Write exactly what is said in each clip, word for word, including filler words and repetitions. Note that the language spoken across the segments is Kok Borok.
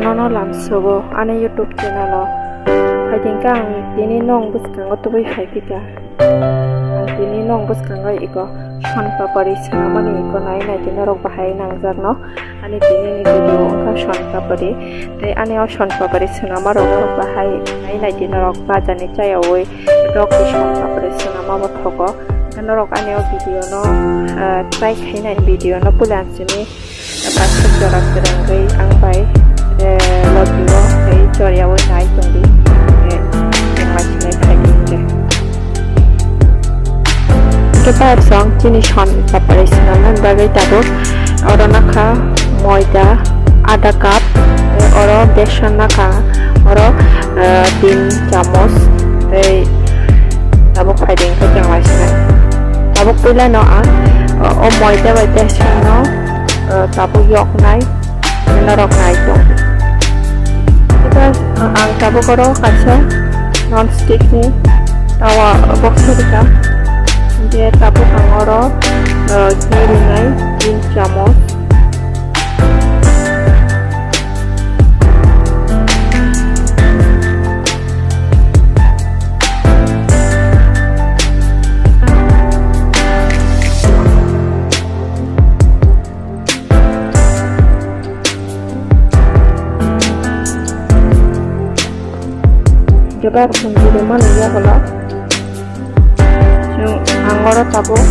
Nono lamsogo ani YouTube channel o. Phaidingkha ang tini nong bwskango tubui phaiphika. Ang tini nong bwskango iko son papari swnamani iko nai nai di norok bahai nangjakno. Ani tini ni video wngkha son papari. Tei ani o son papari swnama rok norok bahai nai nai di norok bajani chayawi rok ni son papari swnama bo thogo. Norok ani o video no, ah, try khainai video no puila ang simi. Paisuk jora kwrwngwi ang bai, eh, lotio tei choriaui nai tongdi, eh, chengla sinai phaidi hwnkhe. Hwnkhe paisong chini son papari swnamnani bagwi tabuk oro nakha moida adha cup, tei oro beson nakha oro, eh, tin chamos, tei tabuk phaidi hwnkhe chengla sinai. Tabuk puilano ang, eh, o moida bai beson no, eh, tabuk yoknai, norok nai tong. Ita, eh, ang tabuk oro kaisa non stick ni tawa box rika. Hingke tabuk ang oro, eh, ghee rinai tin chamos. Kebak songwi rwmani yagulo chwng ang oro tabuk,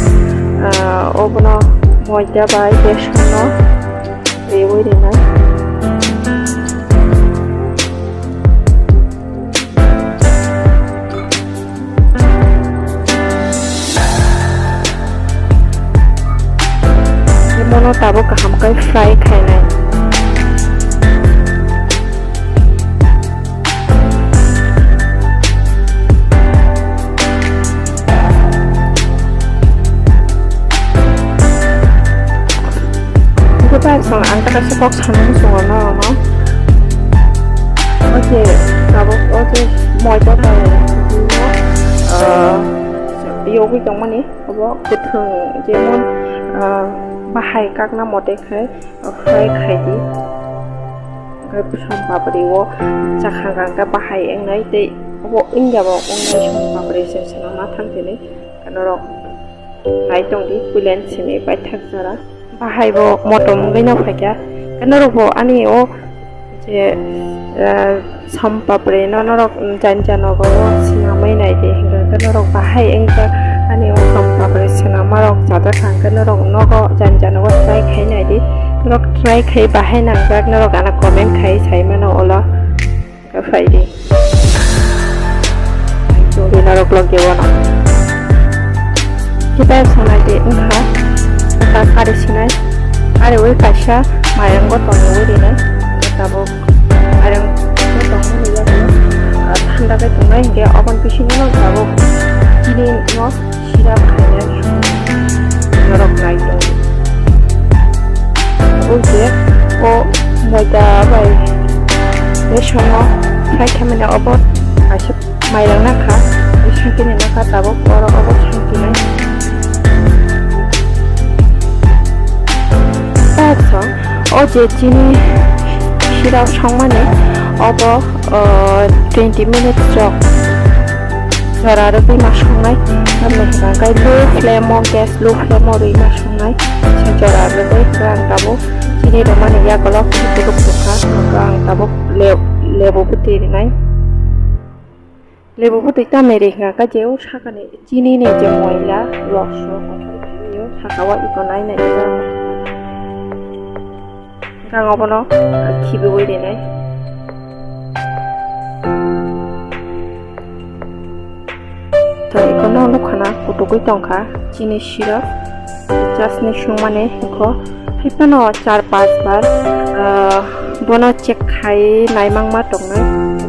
ah, obono moida bai beson no riwi rinai. Bono tabuk kaham khe fry khainai. Hwnkhe paisong ang ta kaisa kok sanani muchungo norokno. O je tabuk o je moida bai o, ah, yogwi tongmani obo kwthwng jemon, ah, bahai kakna mote khe fry khaidi. Hwnkhe som papri o chakha hwnkhe bahai wngnai tei obo wngya bo wngnai som papri se swnamna thang tini norok. Nai tongdi, puila ni simi paithak jora. Bahai bo motom wngwi no phaikha. Norok bo ani o je, eh, som papri no norok jani jani nogo o swnamwi naidi. Hwnkhe norok bahai wngkha ani o som papri swnama rok chajak kha hwnkhe norok nogo jani jani nogo try khai naidi. Norok try khai bahai nangjak norok ano comment khai sai mano ulo. Khe phaidi. Chwngdi norok logio bono. Khe payok sanai de wngkha. Kha kari sinai. Kariui kaisa mairang bo toniui rinai. Tabuk mairang bo tongmani yago, ah, thanda khe tongnai hinkhe oboni bisingo no tabuk chini no. Sirap khainai norok nai tongo. Oi je o moida bai besono fry khaimani obo kaisa mairang nakha, oi sankini nakha tabuk oro obo sankinai. Tabuk o je chini sirap songmani obo, o, twenty minutes rok jora rwgwi ma songnai. Tamni hwnka khe low flame o, gas low flame o rwi ma songnai. Kisa jora rwgwi khe ang tabuk chini rwmani yagulo kutuk kutuk kha, ang tabuk le-, lebu bwtwi rwnai. Lebu bwtwi tamni ri hwnka khe je o sakani chini ni je moila rok so kothok khaio, saka o iko nai nai khe ang obono khibiui rinai. To iko no nukha na kutugui tongkha chini sirap. Just ni sungmani hwnkhe hai phano char panch bar, ah, bono check khai naimangma tongnai.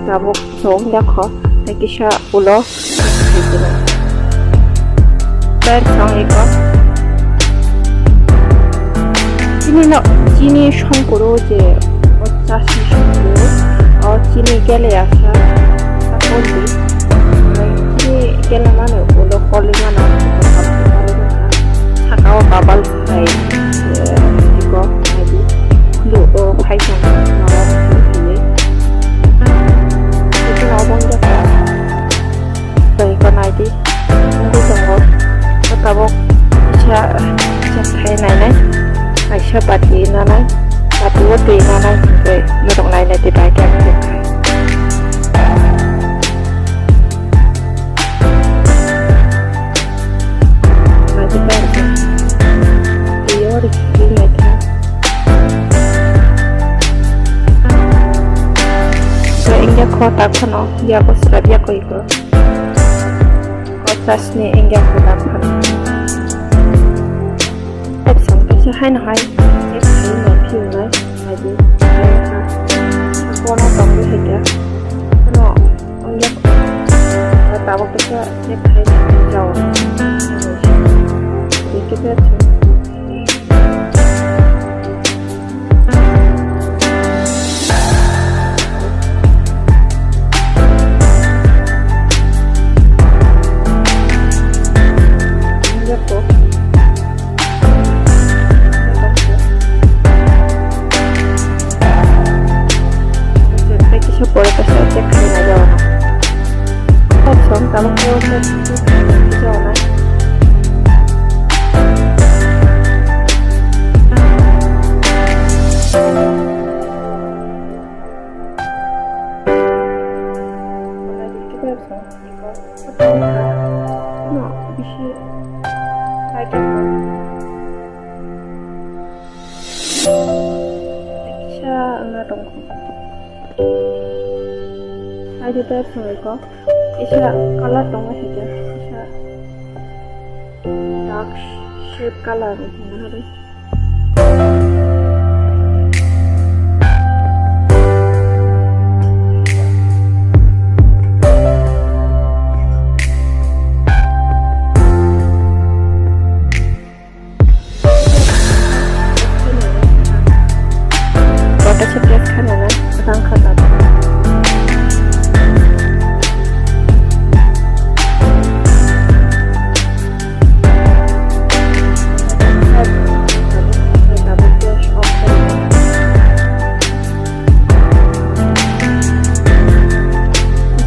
Tabuk song yakho tei kisa ulo khaikhe bai song iko. Chini no, chini songkuru je o chasni songkuru o chini gele asa. Sakon di. Chini gele mano ulo koli mano. Saka o babal. Hai, eh, iko, hai di, khulu, o, phai tong, mama, khulu, khulu, Khe bati nanai, bati o twi nanai hwnkhe norok nainai twi bai khe ang khe khai. Naitwi bai khe twi o rikhe twi naikha. Khe wngya kho ta kheno yago swrap ya koi kho. Kho chasni wngya kho ta kheno. Epsang kaisa haino hai, epsang no phiunai, naidi, naidi ha, ha, kono tongwi haikha, kono ongya, tabuk kaisa epsang jao, ikhe epsang. Kisa pore kisa check khaina yago. Option tamo khe option kisa ona. No, bisi. Kisa wngna tongo. Aidi bai phunui ko. Kisa color tongo hwnkhe. Kisa dark shade color wngna hari. Bata se press kha nana, rang kha ta.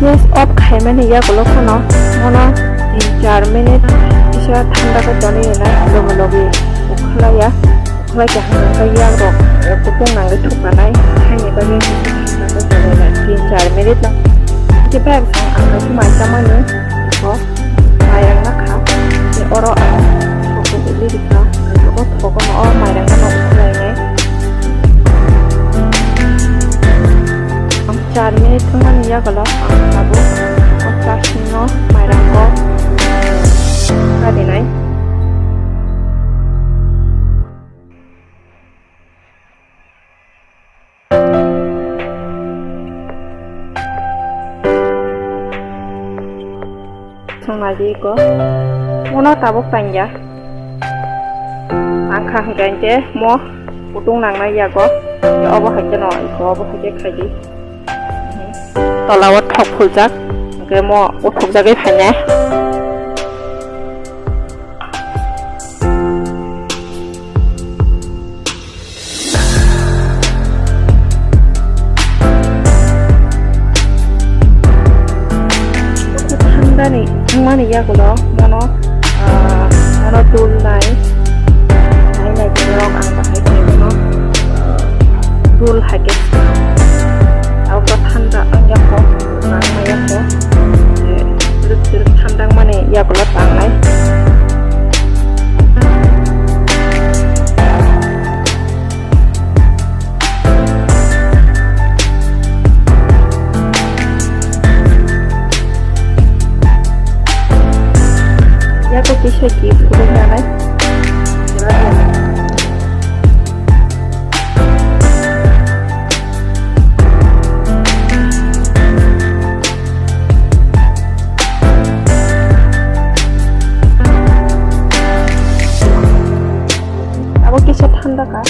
Gas off khaimani yagulo phano mono tin char minute kisa thanda khe tonwi rwnai, logi logi ukhlaiya, ukhlai khe hwnkhai yagrok kutung nangwi thuknanai, haini bagwi kisa thanda khe tonwi rwnai tin char minute no. Khe bag ang khe mai chamani. Mairang nakha, tei oro ang thok rwgwi rikha, ang thok o, thok o no o mairang no ukhlainai. Ang char minute thangmani yagulo ang tabuk o chasni no mairang o kha rinai. Swngnai di ko. Mono tabuk tangya. Ang kha hwnkhe mo kutung nangnai yago. Obo hai kheno iko, obo hai khe khai di. Tola o thok phuljak. Hwnkhe mo uthukjagwi phainai. Thandani wngmani yagulo mono, ah, mono dul nai, nai nai borok ang bahai khe mono, ah, dul hai khe abo thanda wngya kho, nang maya kho, eh, chwrwk chwrwk thanda wngmani yagulo tangnai. Yago kisa gift rwgwi nanai. Abo kisa thanda ka.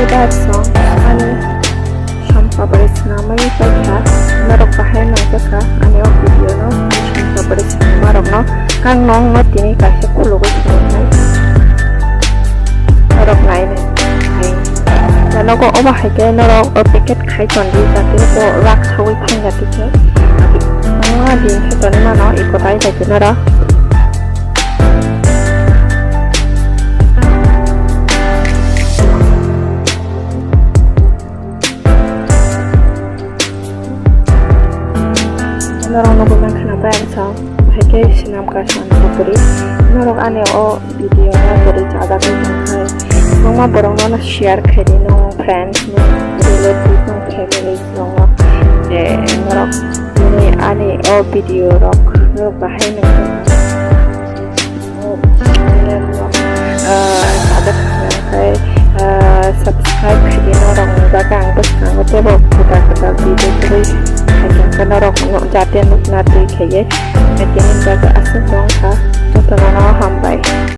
That's all. Ani sampabari swnamwi paikha. Norok bahai nangjakha ani o video no sampabari swnama rokno. Kang nong no tini kaisa khulugwi swnamnai. Norok nainai. Hai. Nogo obo hai khe norok o packet khai tondi jate bo rak sawi thangya tikhe. Wngma din khe toni mano iko dai bai khe norok. Norok nugwi mankha na bai ang sa, hai khe swnam ka swnam sakuri. Norok ani o video no kwrwi chajagwi tongkha. Nokma borok no share khaidi, no friends, no relative, no family rok no. Je norok ani o video rok norok bahai nangkha. Channel no, ah, subscribe khai, ah, subscribe khaidi norok ni bagwi ang bwskango teibo kwtal kwtal video kwrwi khaikha norok no jate nukna twi khaiye. Tini bagwi aswk wngkha, jotono no hambai.